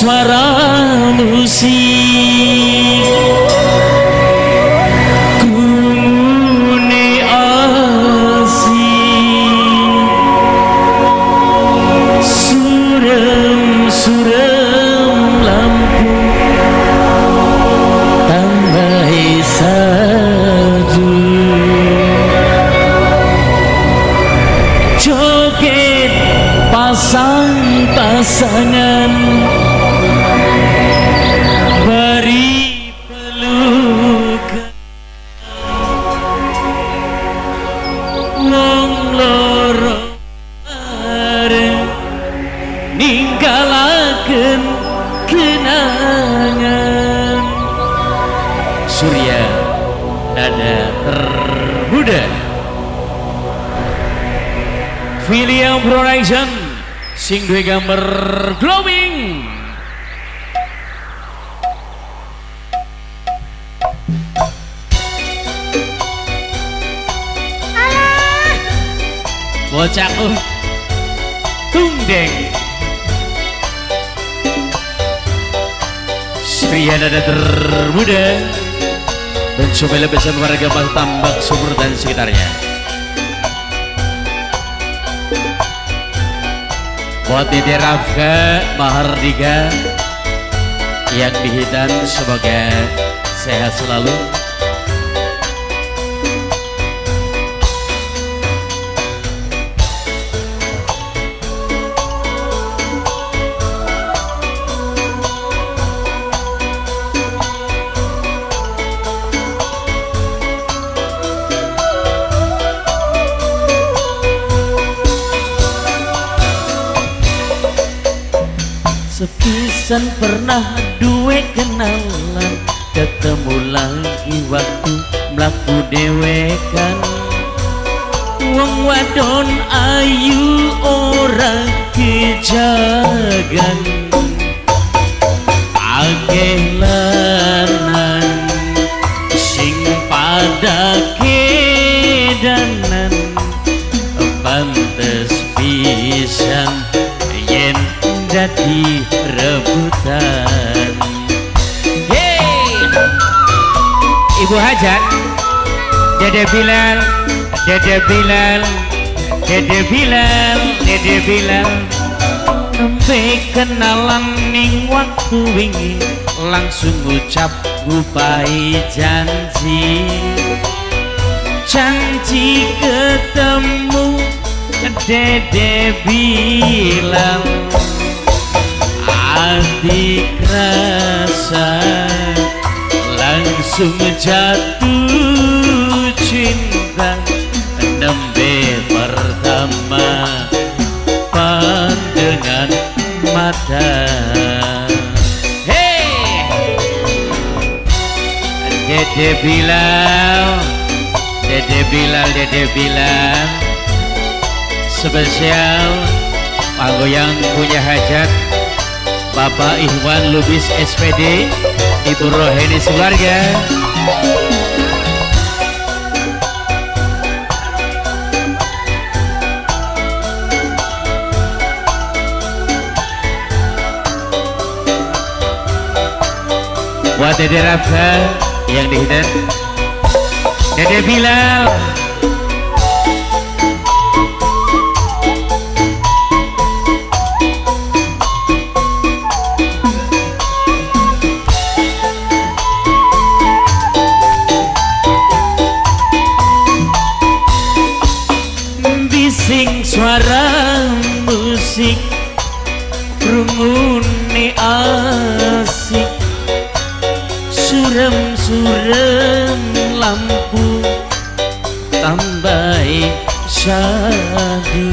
suara musik krungune asik surem-surem lampu tambahi salju joget pasang-pasangan beri pelukan wong loro bareng ninggalaken kenangan. Surya Nada Termuda William Production sing duwe gambar glowing. Alah, Bocahku tungdeng. Surya Nada Termuda dan supaya bersama warga Tambak Sumur dan sekitarnya. Buat Dede Rafka Mahardika yang dihitan semoga sehat selalu. Sepisan pernah duwe kenalan, ketemu lagi waktu mlaku dewekan. Wong wadon ayu ora kejagan, akeh lanang sing pada kedanan, pantes pisan yen dadi rebutan. Hey, Ibu Hajat, Dede Bilal, Dede Bilal, Dede Bilal, Dede Bilal. Nembe kenalan ning waktu wingi, langsung ngucap ngupai janji. Janji ketemu Dede Bilal, hati kerasa langsung jatuh cinta. Nembe pertama pandangan mata. Hey, Dede Bilal, Dede Bilal, Dede Bilal. Spesial panggo yang punya hajat, Bapak Ikhwan Lubis SPD, Ibu Roheni sekeluarga. Buat Dede Rafa yang dihitan, Dede Bilal. Bising suara musik krungune asik, surem-surem lampu tambahi syahdu.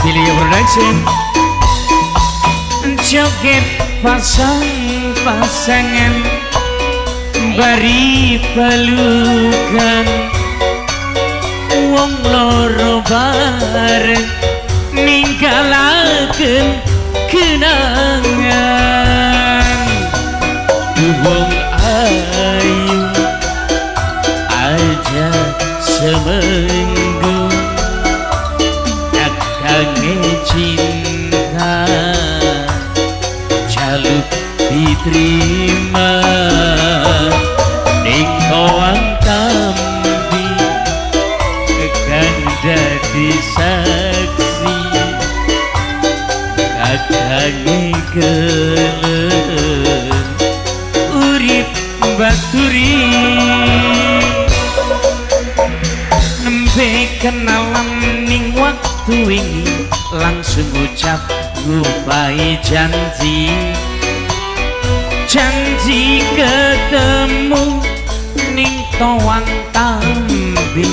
Billy Production Joget pasang-pasangan bari pelukan, wong loro bareng ninggalaken kenangan. Wong ayu aja semenggu, diterima ning toang tambi kang dadi saksi kakange gelem urip baturi nembe kenalan ning waktu wingi langsung ucap ngupai janji janji ketemu ning toang tambi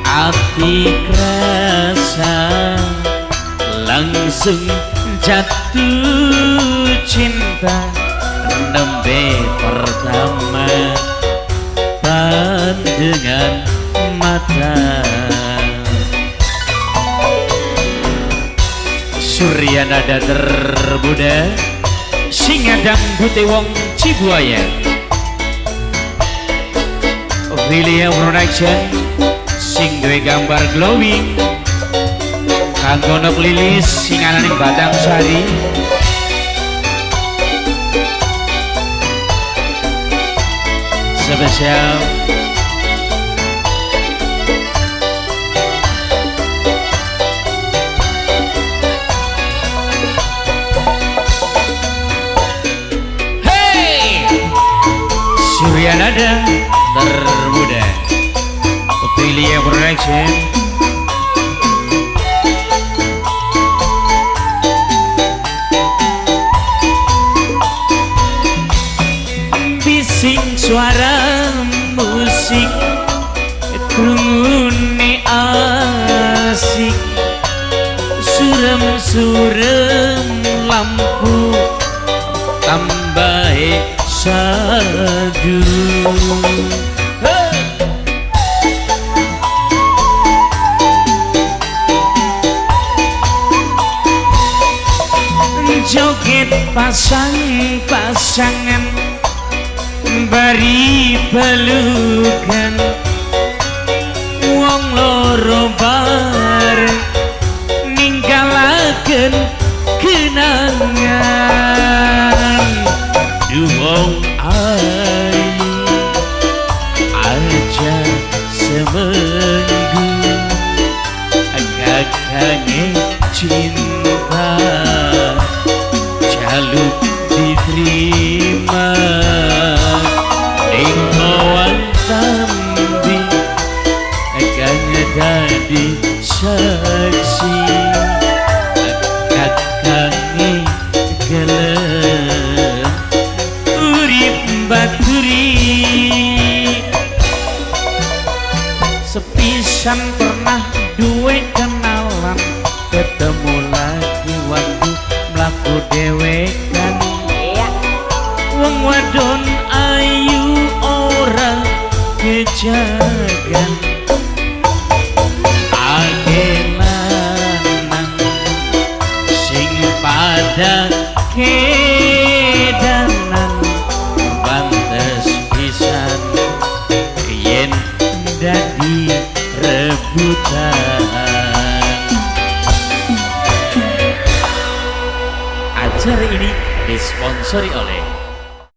ati krasa langsung jatuh cinta nembe pertama pandangan mata. Surya Nada termuda singadang bute wong Cibuaya Ophelia Production sing duwe gambar glowing kanggo nok lilis sing ana ning Batang Sari. Spesial Hey Surya Nada termuda Ophelia Production. Bising suara musik krungune asik surem-surem lampu tambahe sadu. Joget pasang-pasangan bari pelukan wong loro bareng ninggalaken kenangan. Duh wong ayu aja semenggu kakange cinta jaluk diterima ning toang tambi kang dadi saksi kakange gelem urip baturi. Sepisan pernah duwe kenalan ketemu lagi waktu mlaku dhewekan wong wadon ayu ora kejagan akeh lanang sing pada kedanan pantes pisan yen dadi rebutan. Acara ini disponsori oleh